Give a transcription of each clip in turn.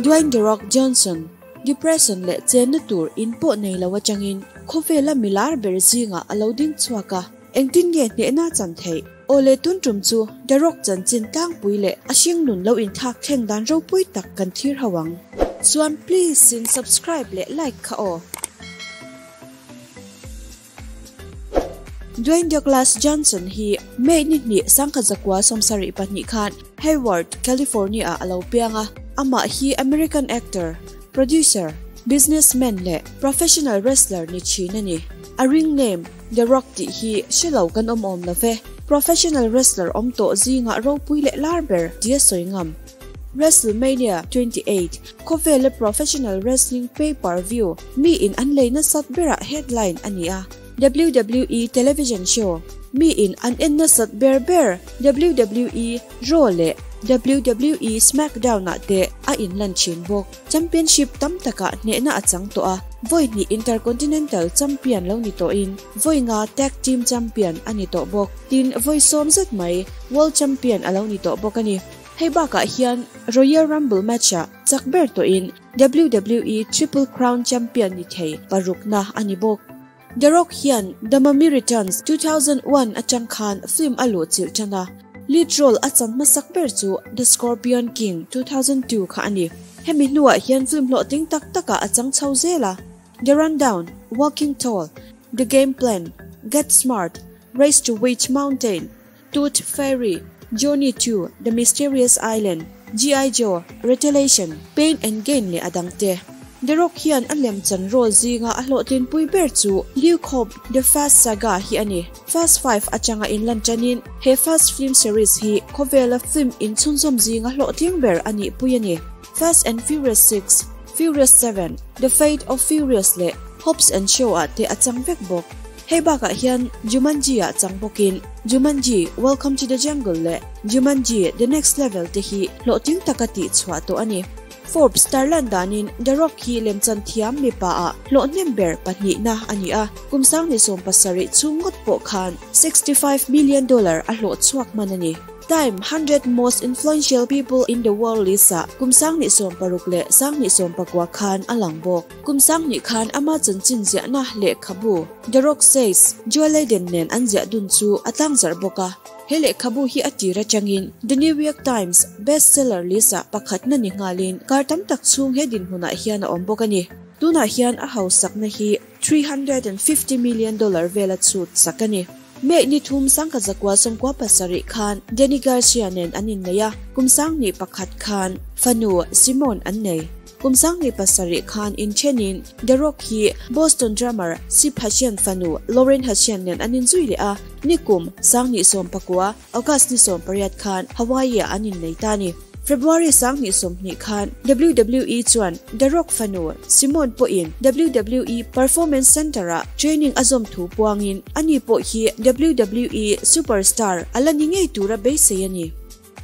Dwayne The Rock Johnson, Depression leh chenna tur in pawh nei lo atangin khawvela milar ber zingah a lo ding chhuak a, engtin nge hnehna chan theih? Awle tun tum chu The Rock chanchin tlangpui leh a hringnun lo inthlak thleng dan ropui tak kan thlir ho ang. Chuan please in subscribe leh like kha aw. Dwayne Douglas Johnson hi May ni hnih 1972 khan Hayward, California-ah a lo piang a. Amah hi American actor, producer, businessman leh professional wrestler ni thin a ni. A ring name, The Rock tih hi hre lo kan awm awm lo ve. Professional wrestler awm tawh zingah ropui leh lar ber tia sawi ngam. WrestleMania 28, khawvela professional wrestling pay-per-view mi in an lei nasat berah headline a ni a. WWE television show mi in an en nasat ber ber WWE Raw leh WWE SmackDown ah te a inlan thin bawk. Championship tam takah hnehna a chang tawh a, vawi hnih Intercontinental Champion lo ni tawhin vawi nga Tag Team Champion a ni tawh bawk. Tin, vawi sawm zet mai World Champion a lo ni tawh bawk a ni. Hei bakah hian Royal Rumble match-ah chak ber tawhin WWE Triple Crown Champion ni thei parukna a ni bawk. The Rock hian The Mummy Returns 2001 atang khan film a luh chilh tan a, lead role a chan hmasak ber chu The Scorpion King 2002 kha a ni. Hemi hnuah hian film hlawhtling tak takah a chang chho zel a, The Rundown, Walking Tall, The Game Plan, Get Smart, Race to Witch Mountain, Tooth Fairy, Journey to The Mysterious Island, GI Joe, Retaliation, Pain and Gain leh a dangte. The Rock hian a lemchan role zinga a hlawhtlinpui ber chu Liu Khawp, The Fast Saga hi a ni. Fast Five atanga inlan tanin he Fast film series hi khawvela film inchhunzawm zinga hlawhtling ber a nihpui a ni. Fast and Furious 6, Furious 7, The Fate of Furious leh Hobbs and Shaw ah te a chang vek bawk. Hei bakah hian Jumanji ah chang bawkin Jumanji, Welcome to the Jungle leh Jumanji, The Next Level te hi hlawhtling taka tih chhuah tawh a ni. Forbes tarlan danin The Rock hi lemchan thiam mipa ah hlawhhnem ber pahnihna a ni a, kum 2017 chhung ngawt pawh khan $65 million a hlawh chhuak hman a ni. Time 100 Most Influential People in the World list ah kum 2016 leh 2019 khan a lang bawk. Kum 2000 khan ama chanchin ziahna lehkhabu The Rock Says, Joe Layden nen an ziah dun chu a tlangzarh bawk a. He lehkhabu hi a tir atangin The New York Times bestseller list ah pakhatna ni nghalin kar tam tak chhung he dinhmunah hian a awm bawk a ni. Tunah hian a hausakna hi $350 million vela chhut sak a ni. May ni thum 1997 khan Dany Garcia nen an innei a, kum 2001 khan fanu Simone an nei. Kum 2007 khan inthenin The Rock hi Boston drummer Sip Hasian fanu Lauren Hasian nen an inzui leh a, nikum 2019 August ni 18 khan Hawaii ah an innei ta a ni. February 2020 khan WWE chuan The Rock fanu Simone pawhin WWE Performance Center ah training a zawm thu puangin ani pawh hi WWE Superstar a la ni ngei tura beisei a ni.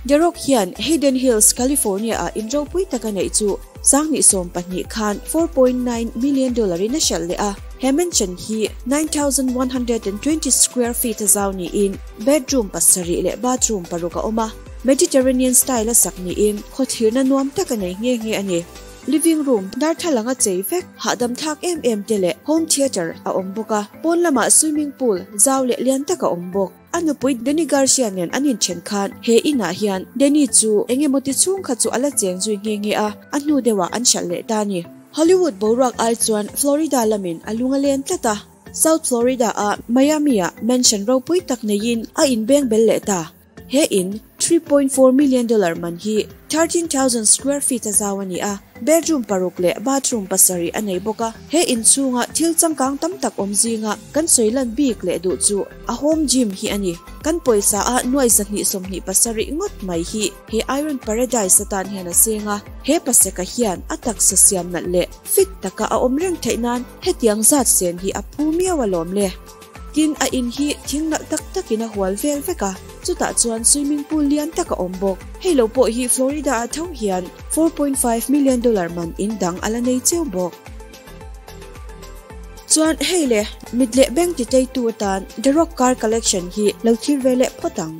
The Rock hian Hayden Hills, California ah in ropui tak a neih chu 2012 khan $4.9 million in a hralh leh a. He mansion hi 9,120 square feet a zau niin bedroom pasarih leh bathroom paruk a awm a. Mediterranean style a sak niin khawthlirna nuam tak a nei nghe nghe a ni. Living room darthlalang a chei vek, hahdam thlak em em te leh home theatre a awm bawk a. Pawn lamah swimming pool zau leh lian tak a awm bawk. A nupui Dany Garcia nen an inthen khan he inah hian Dany chu eng emaw ti chhung kha chu a la cheng zui nghe nghe a, a hnu deuhah an hralh leh ta a ni. Hollywood boruak ai chuan Florida lamin a lung a len tlat a, South Florida a Miami ah mansion ropui tak neiin a inbeng bel leh ta. He in $3.4 million man hi 13,000 square feet a zau a ni a, bedroom paruk leh bathroom pasarih a nei bawk a. He in chhunga thil changkang tam tak awm zinga kan sawi lan bik leh duh chu a home gym hi a ni. Kan pawisa a nuai 227 ngawt mai hi he Iron Paradise atan hian a seng a, he paseka hian a taksa siam nalh leh fit taka a awm reng theih nan hetiang zat sen hi a phu miau alawm le. Tin, a in hi thing nalh tak takin a hual vel vek a, chutah chuan swimming pool lian tak a awm bawk. Hei lo pawh hi Florida ah tho hian $4.5 million man in dang a la nei cheu bawk. Chuan hei le, mit leh beng ti teitu atan The Rock Car Collection hi lo thlir ve leh phawt ang.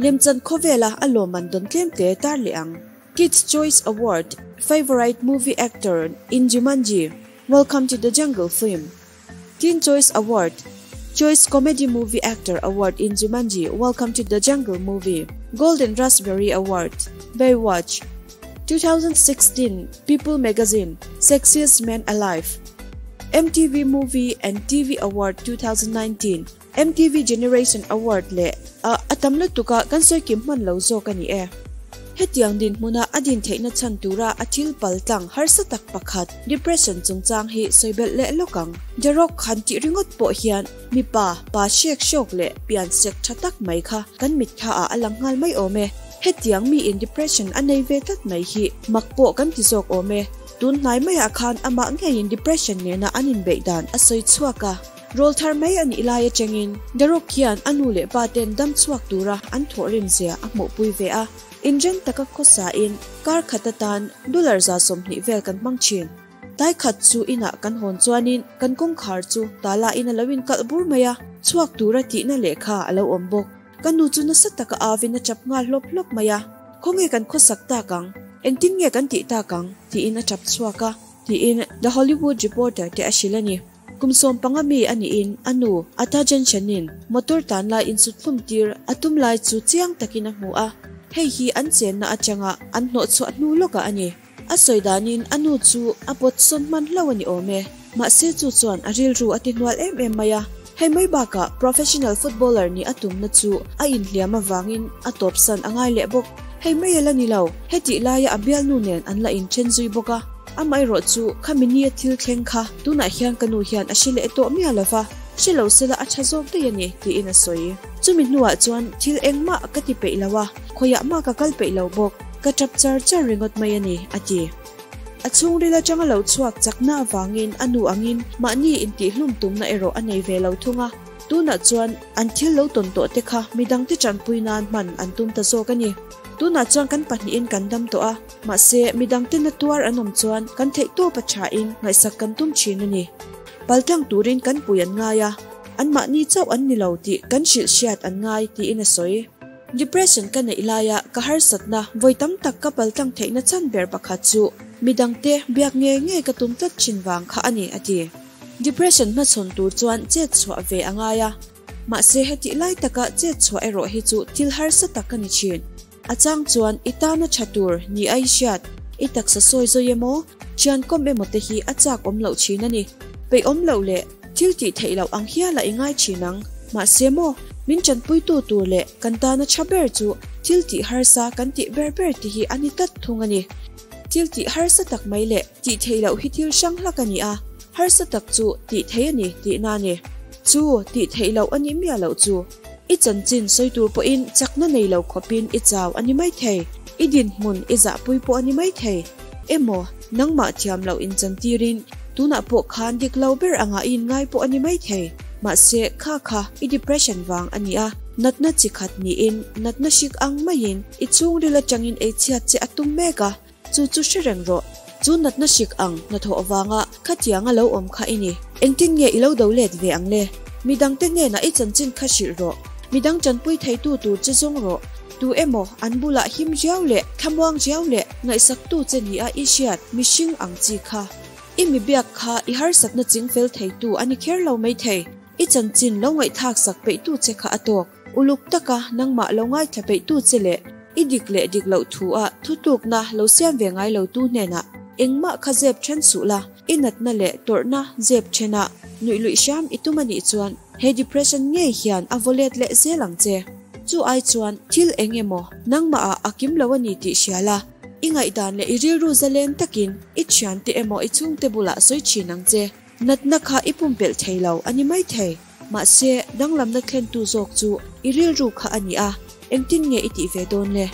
Lemchan khawvela a lawmman dawn tlem te tar leh ang. Kids Choice Award, Favourite Movie Actor in Jumanji, Welcome to the Jungle Film. Teen Choice Award, Choice Comedy Movie Actor Award in Jumanji, Welcome to the Jungle Movie. Golden Raspberry Award, Baywatch. 2016 People Magazine, Sexiest Man Alive. MTV Movie and TV Award 2019, MTV Generation Award leh a a tam lutuk a kan sawi kim hman lo zawk a ni e. Hetiang dinhmuna a din theihna chhan tura a thil pal tlang harsa tak pakhat depression chungchang hi sawi belh leh lawk ang. The Rock han tih ringawt pawh hian mipa pa hrek hrawk leh pian sek tha tak mai kha kan mitthla ah a lang nghal mai awm e. Hetiang miin depression a nei ve tlat mai hi mak pawh kan ti zawk awm e. Tun hnai maiah khan amah ngeiin depression nena an inbeih dan a sawi chhuak a. Rawl thar mai a nih lai atangin The Rock hian a nu leh pa ten dam chhuak tura an thawhrim zia a hmuhpui ve a. Inren taka khawsain kar khat atan dollar 120 vel kan hmang thin. Tlai khat chu inah kan hawn chuanin kan kawngkhar chu tala in a lo inkalh bur mai a, chhuak tura tihna lehkha a lo awm bawk. Ka nu chu nasa taka avin a chap nghal hlawp hlawp mai a, Khawnge kan khawsak tak ang? Engtin nge kan tih tak ang? tiin a chap chhuak a, tiin The Hollywood Reporter te a hrilh a ni. Kum 15 mi a niin a nu Ata Jensen-in motor tan lai insuthlum tir a tum lai chu chiang takin a hmu a, hei hi an chenna atanga an hnawhchhuah hnu lawkah a ni. A sawi danin a nu chu a pawt sawn hman hlauh a ni awm e. Mahse chu chuan a rilru a ti hnual em em mai a. Hei mai bakah professional footballer nih a tumna chu a inhliam avangin a tawpsan a ngai leh bawk. Hei mai a la ni lo, hetih laia a bialnu nen an la inthen zui bawk a. Amaherawh chu khami nia thil thleng kha tunah hian ka nu hian a hre leh tawh miah lo va, hre lo sela a tha zawk daih a ni, tiin a sawi. Chumi hnuah chuan thil engmah ka ti peih lo a, khawiah mah ka kal peih lo bawk, ka tap char char ringawt mai a ni, a ti. A chhungril atanga lo chhuak chakna avangin a nu angin mahni intihhlum tumna erawh a nei ve lo thung a, tunah chuan an thil lo tawn tawh te kha midangte tanpui nan hman an tum ta zawk a ni. Tunah chuan kan pahnihin kan dam tawh a, mahse midangte na tuar an awm chuan kan theihtawp a thain ngaihsak kan tum thin a ni. Paltlang turin kan pui an ngai a, anmahni chauh an ni lo tih kan hrilh hriat an ngai tiin a sawi. Depression ka neih laia ka harsatna vawi tam tak ka paltlang theihna chhan ber pakhat chu midangte biak ngei ngei ka tum tlat thin vang kha a ni, a ti. Depression hmachhawn tur chuan chet chhuah ve a ngai a, mahse hetih lai taka chet chhuah erawh hi chu thil harsa tak a ni thin. A chang chuan i tana tha tur ni a i hriat, i taksa sawi zawi emaw, thian kawm emaw te hi a chak awm loh thin a ni. Peih awm loh leh thil tih theih loh ang hiala i ngai thin ang. Mahse maw, min tanpuitu tur leh kan tana tha ber chu thil tih harsa kan tih ber ber te hi a ni tlat thung a ni. Thil tih harsa tak mai leh tih theih loh hi thil hrang hlak a ni a, harsa tak chu tih theih a ni tihna a ni. Chu tih theih loh a nih miah loh chu. I chanchin sawi tur pawhin chakna nei lo khawpin i chau a ni maithei, i dinhmun i zahpui pawh a ni maithei. Emaw, nangmah thiam loh inchantirin tunah pawh khan dik lo ber angah i inngai pawh a ni maithei. Mahse, kha kha i depression vang a ni a, natna chi khat niin natna hrik ang maiin i chhungril atangin eichhiat che a tum mek a, Chu chu hre reng rawh. Chu natna hrik ang hnathawh avanga khatiang a lo awm kha i ni. Engtin nge i lo do let ve ang le? Midangte hnenah i chanchin kha hrilh rawh. Midang tanpui theitu tur che zawng rawh. Tu emaw an bulah him riau leh thlamuang riau leh ngaihsaktu che nia i hriat mihring ang chi kha. I mi biak kha i harsatna chingfel theitu a ni kher lo maithei. I chanchin lo ngaihthlak sak peihtu che kha a tawk. Uluk taka nangmah lo ngaithla peihtu che leh i dik leh dik loh thu-ah thutlukna lo siam ve ngai lotu hnenah engmah kha zep then suh la, i natna leh tawrhna zep thenah nuih luih hram i tum a nih chuan he depression ngei hian a vaw let leh zel ang che. Chu ai chuan thil eng emaw nangmahah a kim lo a ni tih hria la, i ngaihdan leh i rilru zalen takin i thiante emaw i chhungte bulah sawi thin ang che. Natna kha i pumpelh thei lo a ni maithei. Mahse, danglamna thlentu zawk chu i rilru kha a ni a, engtin nge i tih ve dawn le?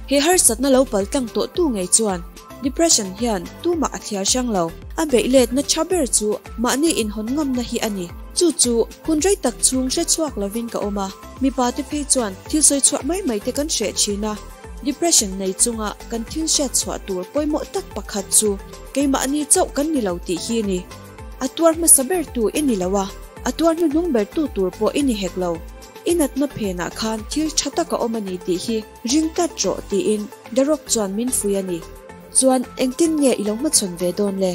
He harsatna lo pal tlang tawh tu ngei chuan depression hian tumah a thliar hrang lo. A beih letna tha ber chu mahni inhawn ngamna hi a ni. Chu chu hun rei tak chhung hre chhuak lovin ka awm a, mipa te phei chuan thil sawi chhuah mai mai te kan hreh thin a. Depression nei chunga kan thil hriat chhuah tur pawimawh tak pakhat chu keimahni chauh kan ni lo tih hi a ni. A tuar hmasa ber tu i ni lo a, a tuar hnuhnung ber tu tur pawh i ni hek lo. I natna phenah khan thil tha tak a awm a ni tih hi ring tlat rawh tiin The Rock chuan min fui a ni. Chuan engtin nge i lo hmachhawn ve dawn le?